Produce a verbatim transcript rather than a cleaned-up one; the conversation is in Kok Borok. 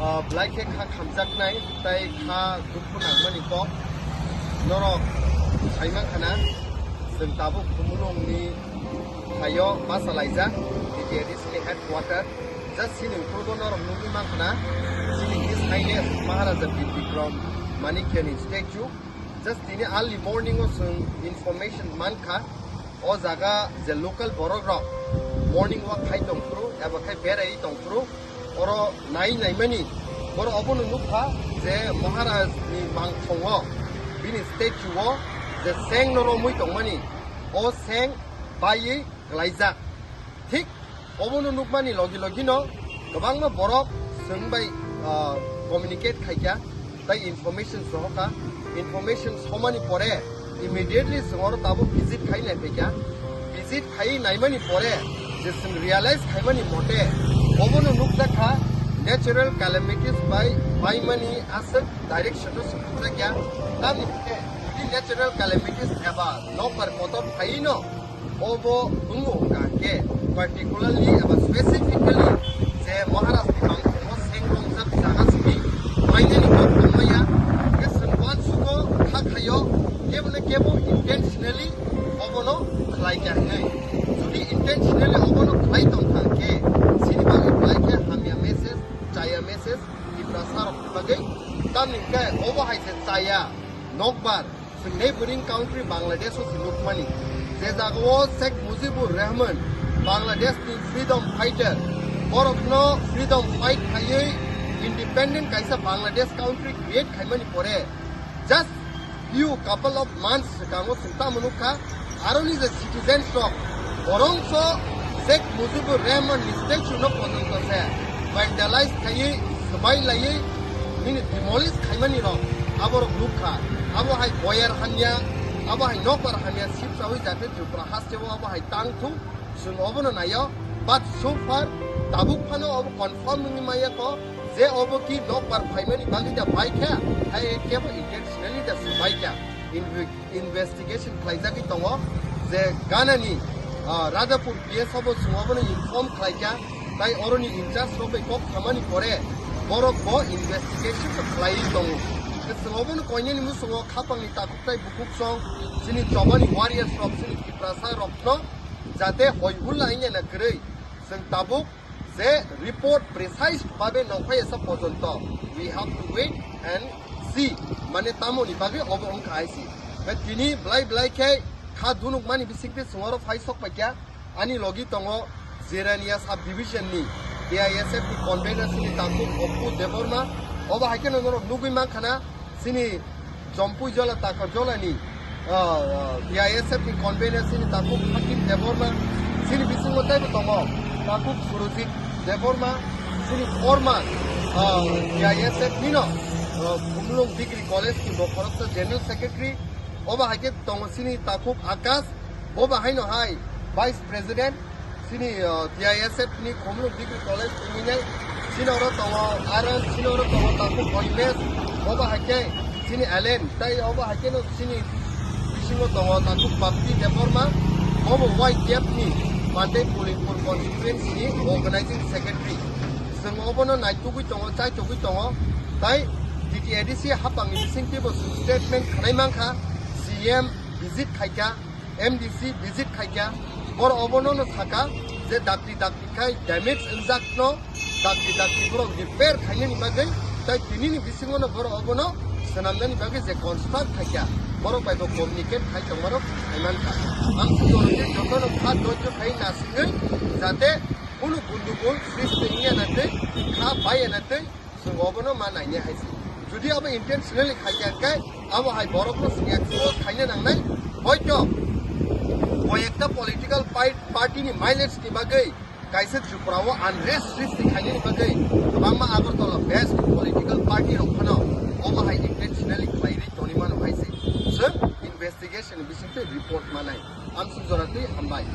Ah, belai khe kha khamjaknai tei kha dukhu nangmani kok norok saimankha na, chwng tabuk Khumulwngni thaio bachalaijak, T T A D C ni headquarter. Just chini ukologo norok nugwi mankha na, chini His Highness Maharaja Bir Bikram Manikyani statue. Just tini early morning o chwng information mankha, o jaga je local borok rok morning walk khai tongphuru eba khai berai tongphuru, oro nai naimani borok obono nukha je Maharaj ni mangthong o, bini statue o je seng no romwi tongmani, o seng baiwi klaijak. Thik obono nukmani logi logino kwbangma borok chwng bai, ah, communicate khaikha tei information sohokha. Information somani pore immediately chwng oro tabuk visit khai naiphaikha. Visit khai naimani pore je chwng realize khaimani mote obono nukjakha natural calamities bai baimani aswk direction no swngjakya. Tamni hwnkhe jodi natural calamities eba nokbar kotor phaino obo wngo hwnkha hwnkhe, particularly eba specifically je Maharaj ni mangthongo seng romjak jaga simi mainani kok tongmaya, hwnkhe chwng uansugo kha khaio kebo na kebo intentionally obono khlai kha hwnwi. Jodi intentionally obono khlai tongkha hwnkhe, chini bagwi belai khe hamya message, chaya message Tiprasa rokni bagwi. Tamni hwnkhe obo hai se chaya nokbar. Chwng neighboring country Bangladesh o se nukmani, je jagao Sheikh Mujibur Rahman, Bangladesh ni freedom fighter, borokno freedom fight khaiwi independent kaisa Bangladesh country create khaimani pore, just few couple of months swkango chwng tamo nukha, aroni je citizens rok, borongso Sheikh Mujibur Rahman ni statue no pojonto se vandalize khaiwi, swbai laiwi, nini demolish khaimani rok, aborok nukha. Abo hai boyar hamya, abo hai nokbar hamya sipsawi jate Tripura hasteo abo hai tang thung, chwng obono naio. But so far tabuk phano obo confirm wngwi maya kho je obo ki nokbar phaimani bagwi da bai kha, hai kebo intentionally da swbai kha. In investigation khlaijagwi tongo je Ganani, ah, Rajapur P S o bo chwng obono inform khlaikha, tai oroni in charge rok bai kok thamani pore borok bo investigation rok khlaiwi tongo. Hwnkhe chwng obono koinani muchungo khapangni takhuk tai bukhuk song chini chobani warriors rok, chini Tiprasa rokno jate hoi hulla wngya na kwrwi, chwng tabuk je report precise babe nokphai asa pojonto, we have to wait and see, mane tamoni bagwi obo wngkha hai si. Tini belai belai khe kha dunuk mani bisingtwi chwng oro phai sok paikha. Ani logi tongo Jirania sub division ni T I S F ni convener chini takhuk Oppu Debbarma, obo hai kheno norok nugwi mankha na chini Jompui Jola Takarjola ni, ah, ah, T I S F ni convener chini takhuk Hakim Debbarma, chini bisingo teibo tongo takhuk Surojit Debbarma, chini former, ah, T I S F ni no, ah, Khumulwng Degree College ni bo khoroksa general secretary, obo hai khe tongo chini takhuk Akash, bo bo haino hai vice president, chini, uh, T I S F ni Khumulwng Degree College wngwi nai. Chini oro tongo aro chini oro tongo takhuk Oimesh, obo hai khe chini Alen, tai obo hai kheno chini bisingo tongo takhuk Bapti Debbarma, obo Y K F ni Mandai Pulingpur constituency ni organizing secretary. Chwng obono naitugwi tongo, chaitugwi tongo, tai T T A D C hapangni bisingtwibo chwng statement khanai mankha, C M visit khaikha, M D C visit khaikha, borok obono no sakha je dakti dakti khai damage wngjakno dakti dakti borok repair khainani bagwi, tai tinini bisingono borok obono swnamnani bagwi je construct khaikha, borok bai bo communicate khai tongmarok sai mankha. Ang swngjorokhe jotono kha doito khai nasingwi, jate kunu gundugul sristi wngya na tei kha baiya na tei chwng obono ma nainai hai se. Jodi abo intentionally khaikha hwnkhe, abo hai borokno chwng expose khaina nangnai. Hoito koyekta political pai-, party ni mileage ni bagwi kaisa Tripura o unrest sristi khainani bagwi kwbangma Agartala based political party rok phano obo hai intentionally khlaiwi tongwi mano hai se. Chwng investigation ni bisingtwi report manai. Amsuk jora twi hambai.